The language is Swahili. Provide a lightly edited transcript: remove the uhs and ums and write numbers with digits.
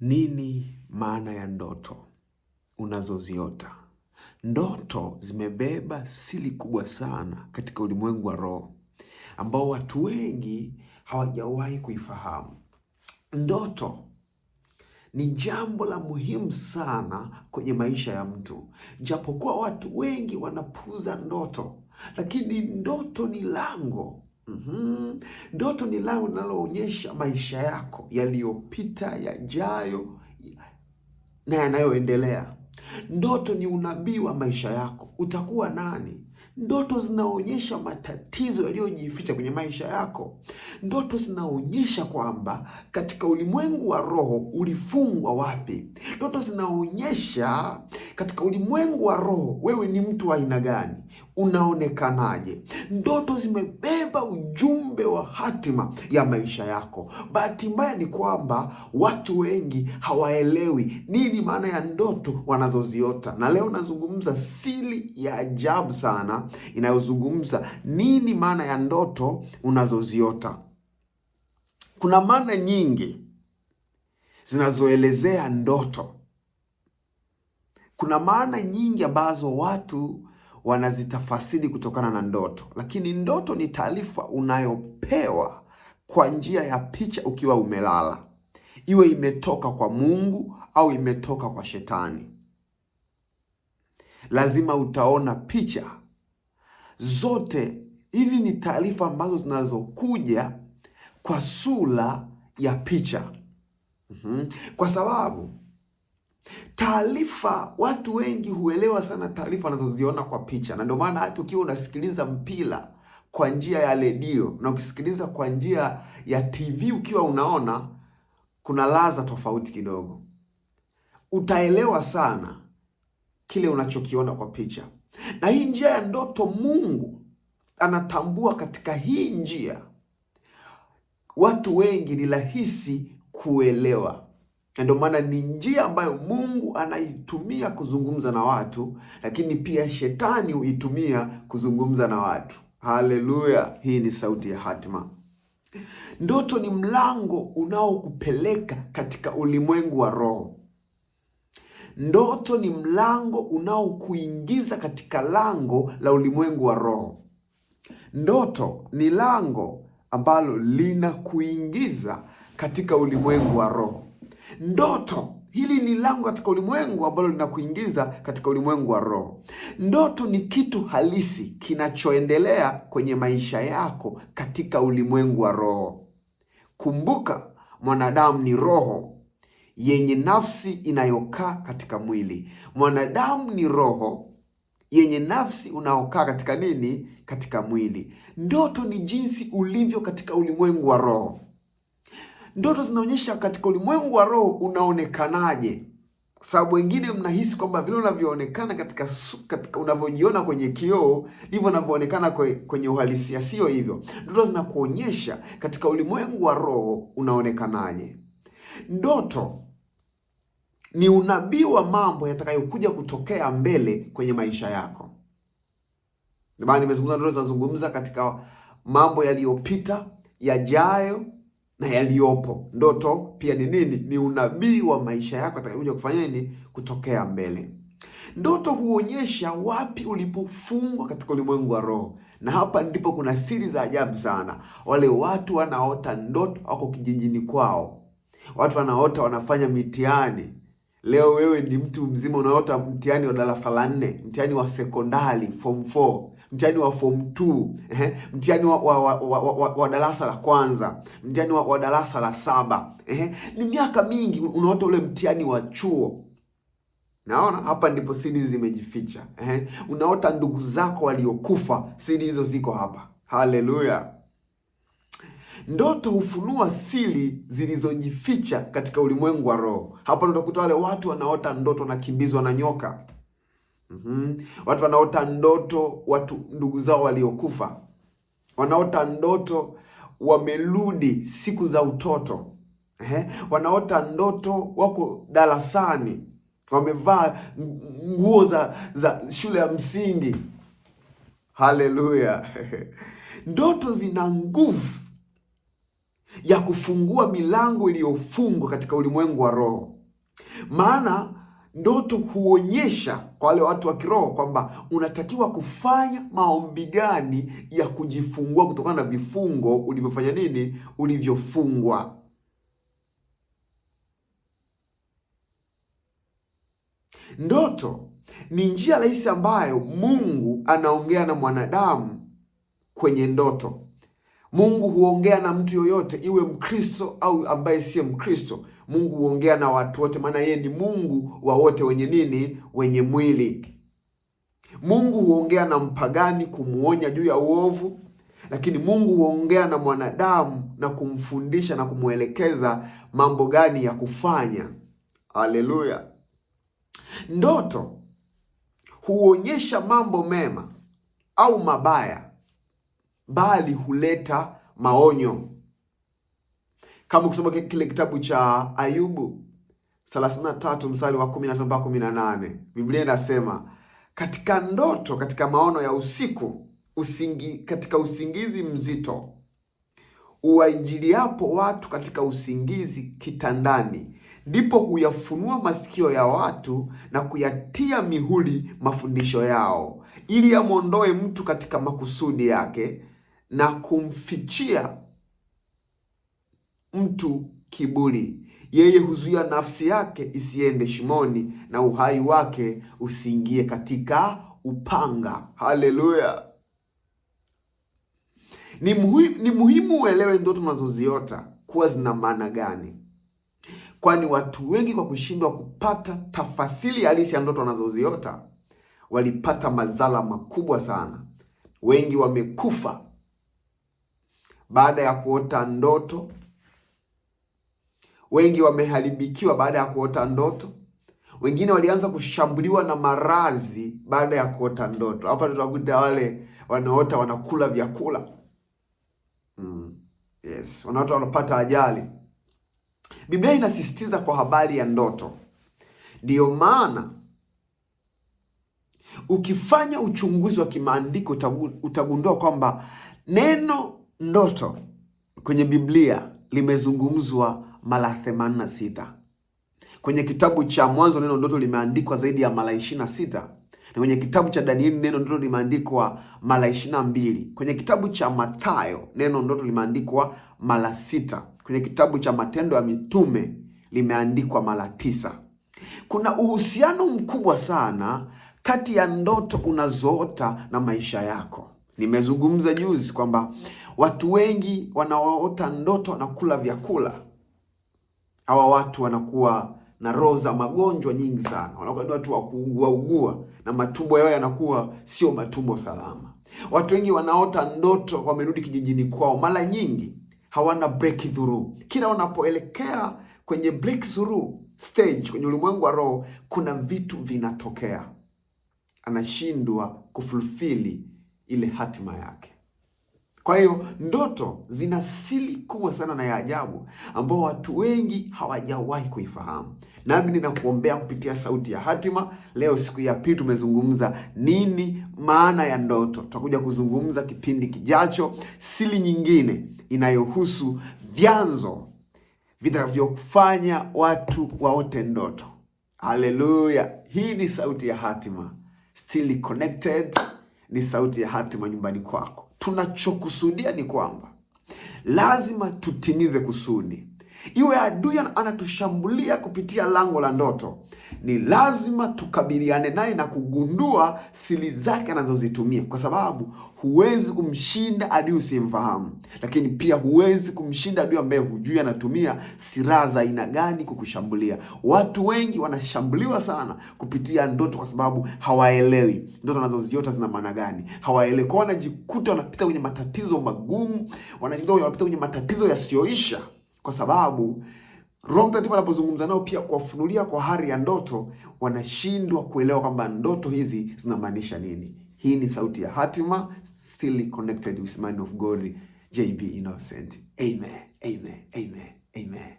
Nini maana ya ndoto unazoziota? Ndoto zimebeba siri kubwa sana katika ulimwengu wa roho ambao watu wengi hawajawahi kuifahamu. Ndoto ni jambo la muhimu sana kwenye maisha ya mtu, japokuwa watu wengi wanapuuza ndoto, lakini ndoto ni lango. Ndoto ni lango linaloonyesha maisha yako yaliyopita, yajayo na yanayoendelea. Ndoto ni unabii wa maisha yako, utakuwa nani? Ndoto zinaonyesha matatizo yaliyojificha kwenye maisha yako. Ndoto zinaonyesha kwamba katika ulimwengu wa roho ulifungwa wapi. Ndoto zinaonyesha katika ulimwengu wa roho wewe ni mtu wa aina gani, unaonekanaje. Ndoto zimebeba ujumbe wa hatima ya maisha yako. Bahati mbaya ni kwamba watu wengi hawaelewi nini maana ya ndoto wanazoziota, na leo nazungumza siri ya ajabu sana inayozungumza nini maana ya ndoto unazoziota. Kuna maana nyingi zinazoelezea ndoto. Kuna maana nyingi ambazo watu wanazitafasiri kutokana na ndoto, lakini ndoto ni taarifa unayopewa kwa njia ya picha ukiwa umelala, iwe imetoka kwa Mungu au imetoka kwa Shetani. Lazima utaona picha zote. Hizi ni taarifa ambazo zinazokuja kwa sura ya picha. Kwa sababu taarifa, watu wengi huelewa sana taarifa wanazoziona kwa picha, na ndio maana hata ukiwa unasikiliza mpira kwa njia ya redio na ukisikiliza kwa njia ya TV ukiwa unaona, kuna ladha tofauti kidogo. Utaelewa sana kile unachokiona kwa picha. Na hii njia ya ndoto, Mungu anatambua katika hii njia watu wengi ni rahisi kuelewa, na ndio maana ni njia ambayo Mungu anaitumia kuzungumza na watu, lakini pia shetani huitumia kuzungumza na watu. Haleluya! Hii ni sauti ya hatima. Ndoto ni mlango unaokupeleka katika ulimwengu wa roho. Ndoto ni mlango unaokuingiza katika lango la ulimwengu wa roho. Ndoto ni lango ambalo linakuingiza katika ulimwengu wa roho. Ndoto hili ni lango katika ulimwengu ambalo linakuingiza katika ulimwengu wa roho. Ndoto ni kitu halisi kinachoendelea kwenye maisha yako katika ulimwengu wa roho. Kumbuka, mwanadamu ni roho yenye nafsi inayokaa katika mwili. Mwanadamu ni roho yenye nafsi unaokaa katika nini? Katika mwili. Ndoto ni jinsi ulivyo katika ulimwengu wa roho. Ndoto zinaonyesha katika ulimwengu wa roho unaonekanaje, kwa sababu wengine mnahisi kwamba vile unavyoonekana katika unavyojiona kwenye kioo ndivyo unavyoonekana kwenye uhalisia. Sio hivyo. Ndoto zinakuonyesha katika ulimwengu wa roho unaonekanaje. Ndoto ni unabii wa mambo yatakayokuja kutokea mbele kwenye maisha yako. Ndio maana nimezungumza, ndoto zinazungumza katika mambo yaliyopita, yajayo na yaliyopo. Ndoto pia ni nini? Ni unabii wa maisha yako yatakayokuja kufanya nini? Kutokea mbele. Ndoto huonyesha wapi ulipofungwa katika ulimwengu wa roho, na hapa ndipo kuna siri za ajabu sana. Wale watu wanaota ndoto wako kijijini kwao, watu wanaota wanafanya mitihani. Leo wewe ni mtu mzima unaota mtihani wa darasa la nne, mtihani wa sekondari form 4, mtihani wa form 2, mtihani wa darasa la kwanza, mtihani wa darasa la saba. Ni miaka mingi unaota ule mtihani wa chuo. Naona hapa ndipo siri zimejificha. Unaota ndugu zako waliokufa, siri hizo ziko hapa. Haleluya! Ndoto hufunua siri zilizojificha katika ulimwengu wa roho. Hapa ndo utakuta wale watu wanaota ndoto wanakimbizwa na nyoka. Watu wanaota ndoto watu ndugu zao waliokufa, wanaota ndoto wamerudi siku za utoto. Wanaota ndoto wako darasani wamevaa nguo za shule ya msingi. Haleluya! Ndoto zina nguvu. ya kufungua milango iliyofungwa katika ulimwengu wa roho. Maana ndoto huonyesha kwa wale watu wa kiroho kwamba unatakiwa kufanya maombi gani ya kujifungua kutokana na vifungo ulivyofanya nini, ulivyofungwa. Ndoto ni njia rahisi ambayo Mungu anaongea na mwanadamu kwenye ndoto. Mungu huongea na mtu yoyote, iwe Mkristo au ambaye siye Mkristo. Mungu huongea na watu wote, maana yeye ni Mungu wa wote wenye nini? Wenye mwili. Mungu huongea na mpagani kumuonya juu ya uovu, lakini Mungu huongea na mwanadamu na kumfundisha na kumwelekeza mambo gani ya kufanya. Haleluya! Ndoto huonyesha mambo mema au mabaya, bali huleta maonyo. Kama ukisoma kile kitabu cha Ayubu 33 mstari wa 15 mpaka 18, Biblia inasema katika ndoto, katika maono ya usiku katika usingizi mzito uwaijiliapo watu katika usingizi kitandani, ndipo huyafunua masikio ya watu na kuyatia mihuri mafundisho yao, ili amwondoe mtu katika makusudi yake na kumfichia mtu kiburi. Yeye huzuia nafsi yake isiende shimoni na uhai wake usiingie katika upanga. Haleluya! Ni muhimu uelewe ndoto unazoziota kuwa zina maana gani, kwani watu wengi kwa kushindwa kupata tafasiri halisi ya ndoto wanazoziota walipata madhara makubwa sana. Wengi wamekufa baada ya kuota ndoto, wengi wameharibikiwa baada ya kuota ndoto, wengine walianza kushambuliwa na maradhi baada ya kuota ndoto. Hapa tutakuta wale wanaota wanakula vyakula Yes, wanaota wanapata ajali. Biblia inasisitiza kwa habari ya ndoto. Ndiyo maana ukifanya uchunguzi wa kimaandiko utagundua kwamba neno ndoto kwenye Biblia limezungumzwa mara 86. Kwenye kitabu cha Mwanzo neno ndoto limeandikwa zaidi ya mara 26 na kwenye kitabu cha Danieli neno ndoto limeandikwa mara 22. Kwenye kitabu cha Mathayo neno ndoto limeandikwa mara 6. Kwenye kitabu cha Matendo ya Mitume limeandikwa mara 9. Kuna uhusiano mkubwa sana kati ya ndoto unazoota na maisha yako. Nimezungumza juzi kwamba watu wengi wanaoota ndoto na kula vyakula, hawa watu wanakuwa na roho za magonjwa nyingi sana, wanakuwa ni watu wa kuugua ugua na matumbo yao yanakuwa sio matumbo salama. Watu wengi wanaota ndoto wamerudi kijijini kwao, mara nyingi hawana breakthrough. Kila wanapoelekea kwenye breakthrough stage, kwenye ulimwengu wa roho, kuna vitu vinatokea, anashindwa kufulfili ile hatima yake. Kwa hiyo ndoto zina siri kubwa sana na ya ajabu ambao watu wengi hawajawahi kuifahamu. Nami ninakuombea kupitia Sauti ya Hatima. Leo siku ya pili tumezungumza nini maana ya ndoto. Tutakuja kuzungumza kipindi kijacho siri nyingine inayohusu vyanzo vinavyofanya watu waote ndoto. Haleluya! Hii ni Sauti ya Hatima, still connected. Ni Sauti ya Hatima nyumbani kwako. Tunachokusudia ni kwamba lazima tutimize kusudi. Iwe adui anatushambulia kupitia lango la ndoto, ni lazima tukabiliane naye na kugundua siri zake anazozitumia, kwa sababu huwezi kumshinda adui usiyemfahamu, lakini pia huwezi kumshinda adui ambaye hujui anatumia silaha za aina gani kukushambulia. Watu wengi wanashambuliwa sana kupitia ndoto, kwa sababu hawaelewi ndoto wanazoziota zina maana gani, hawaelewi. Kwa wanajikuta wanapita kwenye matatizo magumu, wanajikuta wanapita kwenye matatizo yasiyoisha, kwa sababu Roho Mtakatifu anapozungumza nao pia kuwafunulia kwa hari ya ndoto, wanashindwa kuelewa kwamba ndoto hizi zinamaanisha nini. Hii ni Sauti ya Hatima, still connected with man of God JB Innocent. Amen, amen, amen, amen.